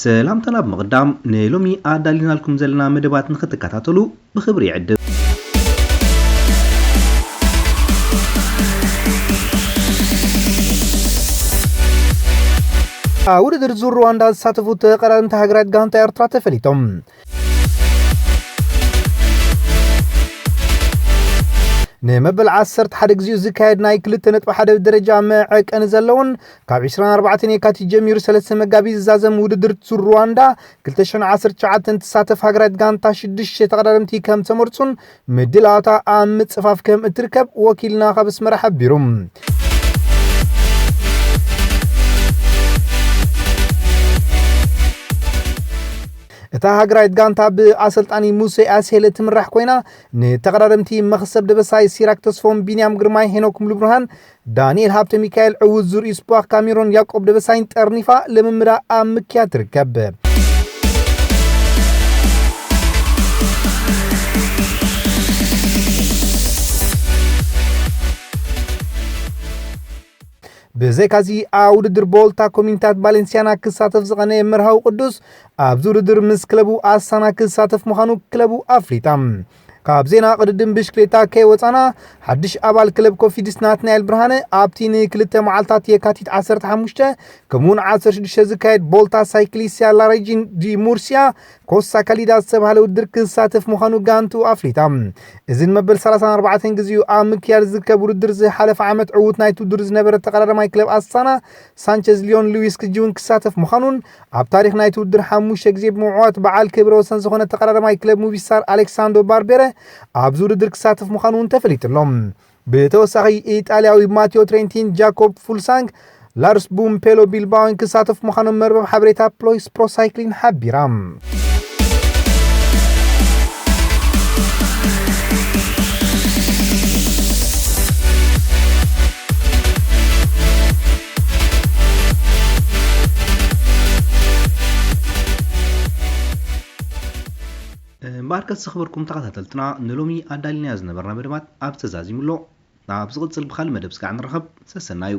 ሰላምታ ናብ ምቕዳም፣ ንሎሚ ኣዳሊናልኩም ዘለና መደባት ንኽትከታተሉ ብኽብሪ ይዕድም። ኣብ ውድድር ዙር ሩዋንዳ ዝሳተፉ ተቐዳደምቲ ሃገራት ጋንታ ኤርትራ ተፈሊጦም። ንመበል ዓሰርተ ሓደ ግዜኡ ዝካየድ ናይ ክልተ ነጥቢ ሓደ ደረጃ መዐቀኒ ዘለዎን ካብ ዕስራን ኣርባዕተን የካቲት ጀሚሩ ሰለስተ መጋቢት ዝዛዘም ውድድር ዙር ሩዋንዳ ክልተ ሽሕን ዓሰርተ ትሽዓተን ትሳተፍ ሃገራት ጋንታ ሽዱሽተ ተቐዳደምቲ ከም ተመርጹን ምድላዋታ ኣብ ምጽፋፍ ከም እትርከብ ወኪልና ካብ ኣስመራ ሓቢሩ። እታ ሃገራዊት ጋንታ ብኣሰልጣኒ ሙሴ ኣስሄለ ትምራሕ ኮይና፣ ንተቐዳደምቲ መኽሰብ ደበሳይ ሲራክ ተስፎም፣ ቢንያም ግርማይ፣ ሄኖክ ሙሉብርሃን፣ ዳንኤል ሃብተ ሚካኤል፣ ዕዉት ዙር ኢስፖ ካሜሮን ያዕቆብ ደበሳይን ጠርኒፋ ልምምዳ ኣብ ምክያድ ትርከብ። ብዘይካዚ ኣብ ውድድር ቦልታ ኮሚኒታት ባሌንሲያና ክሳተፍ ዝቐነየ መርሃዊ ቅዱስ ኣብዚ ውድድር ምስ ክለቡ ኣሳና ክሳተፍ ምዃኑ ክለቡ ኣፍሊጣ። ካብ ዜና ቅድድም ብሽክሌታ ከይወፃና ሓድሽ ኣባል ክለብ ኮፊድስ ናትናኤል ብርሃነ ኣብቲ ንክልተ መዓልታት የካቲት ዓሰርተ ሓሙሽተ ከምኡውን ዓሰርተ ሽዱሽተ ዝካየድ ቦልታ ሳይክሊስያ ላሬጂን ዲ ሙርሲያ ኮሳ ካሊዳ ዝተባህለ ውድድር ክሳተፍ ምዃኑ ጋንቱ ኣፍሊጣ። እዚ ንመበል ሰላሳን ኣርባዕተን ግዜኡ ኣብ ምክያድ ዝርከብ ውድድር ዝሓለፈ ዓመት ዕዉት ናይቲ ውድድር ዝነበረ ተቐዳዳማይ ክለብ ኣስታና ሳንቸዝ ሊዮን ሉዊስ ክጂ እውን ክሳተፍ ምዃኑን ኣብ ታሪኽ ናይቲ ውድድር ሓሙሽተ ግዜ ብምዕዋት በዓል ክብረ ወሰን ዝኾነ ተቐዳዳማይ ክለብ ሙቪስታር ኣሌክሳንዶ ባርቤረ ኣብዚ ውድድር ክሳተፍ ምዃኑ እውን ተፈሊጡ ኣሎ። ብተወሳኺ ኢጣልያዊ ማቴዎ ትሬንቲን፣ ጃኮብ ፉልሳንግ፣ ላርስ ቡምፔሎ ቢልባኦን ክሳተፍ ምዃኖም መርበብ ሓበሬታ ፕሎይስ ፕሮሳይክሊን ሓቢራ። እምበኣርከስ ዝኸበርኩም ተኸታተልትና፣ ንሎሚ ኣዳሊናዮ ዝነበርና መደባት ኣብ ተዛዚሙ ኣሎ። ናብ ዝቕጽል ብኻልእ መደብ ስጋዕ ንራኸብ። ሰሰናዩ።